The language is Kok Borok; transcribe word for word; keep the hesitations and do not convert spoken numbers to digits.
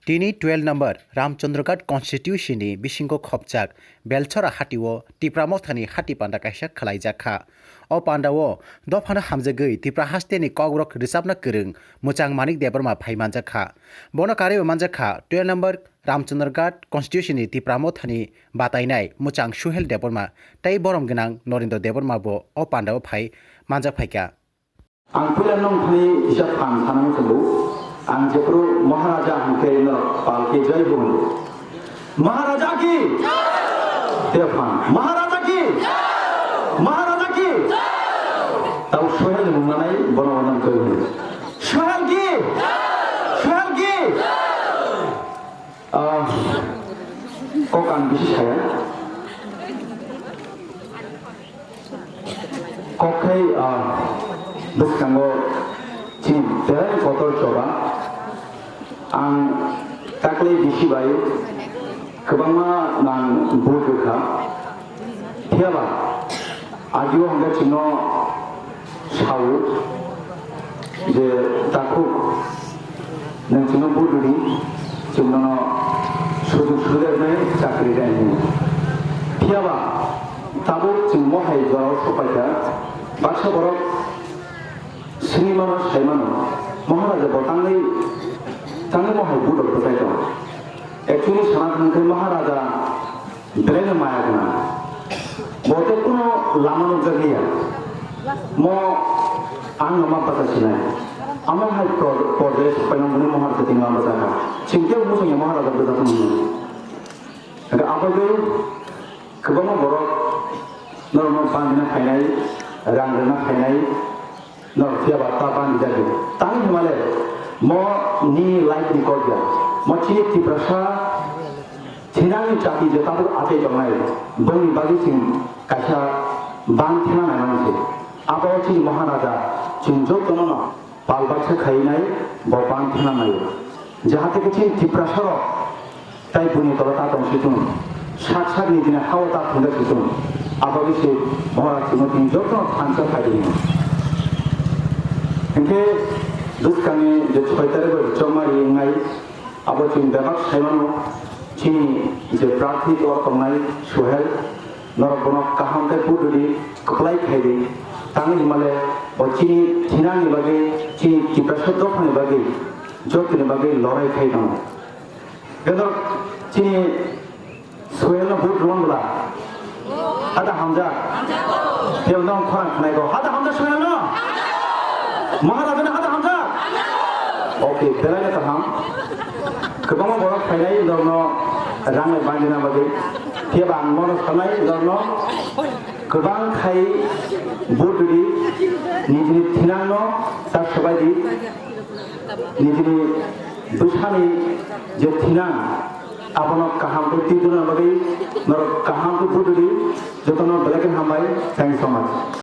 Tini twelve number Ramchandraghat constituency ni bisingo khopjak Belchora hatio Tipra Mothani hati panda kaisa khwlaijak kha. O pandao dophano hamjagwi Tipra hasteni kokrok rwchapna kwrwng Mwchang Manik Debbarma phai manjak kha. Bono karwibo manjak kha twelve number Ramchandraghat constituency ni Tipra Mothani batainai Mwchang Suhel Debbarma tei borom gwnang Norendra Debbarma bo o pandao phai manjak phaikha. Ang puila nong thani kisa phan sana muchungo. Ang jephru Maharaja hwnkhe no palki jai bungo. Maharaja ki? Tei phan. Maharaja ki? Maharaja ki? Tau Suhel ni mung nanai bono bono koi hwnwi. Suhel ki? Suhel ki? Ah, kok ang bisi saya. Kok khai, ah, bwskango chini belai kotor choba. Ang taklai bisi bai kwbangma nang vote rwkha. Phiyaba agio hwnkhe chwngno sao je, takhuk, nwng chwngno vote rwdi, chwng nono sujug subida rwnai, chakri rwnai hwnwi. Phiyaba tabuk chwng mohai jorao sokpaikha, baksa borok swngwi mano, sai mano, Maharaja bo tangwi, tangwi mohai vote rok bwchai tongo. Actually sana thangkhe Maharaja Belai no maya gwnang. Bo tei kuno lama nukjakliya. Mo ang no ma bacha sinai. Amo hai por-, porjai sopainang bini Maharaja tini ma bachakha. Chwng kebo muchungya Maharaja bwjakmani. Hwnkhe abagwi kwbangma borok norokno bandina phainai, rang rwna phainai, Norok phiya ba ta bang jagwi. Tang himale mo ni life ni kok ya. Mo chini Tiprasa thinangni chati je tabuk achai tongnai. Bongni bagwi chwng kaisa bang thena naimani se. Abo chini Maharaja chwng jotono no pal baksa khainai bo bang thena naio. Jahate khe chini Tiprasa rok Tai buni tola ta tong situng. Sak sak ni dini hao ta thangda situng. Abo bisi Maharaj Srimati joto thansa phai di. Hingke bwskangni je choi tarik bai chongmari wngnai, abo chini bebak saimano chini je prarthi tola tongnai Suhel, norok bono kaham khe buduri kwplai khai di. Tangwi himale bo chini thinangni bagwi, chini Tiprasa dophani bagwi, jotoni bagwi lorai khai tongo. Bedor chini Suhel no vote rwng bwla. Hada hamjak. Tei no khorang khnai go. Hada hamjak Suhel no. Maharaja no hada hamjak. Okay, belai no kaham. Kwbangma borok phainai norno rang bai bandina bagwi. Tei ba ang mono sanai norno kwbang khai vote rwdi nijini thinang no ta swbai di. Nijini bwsani je thinang, abono kaham khe twi duna bagwi norok kaham khe buduri, jotono belai khe hambai. Thank you so much.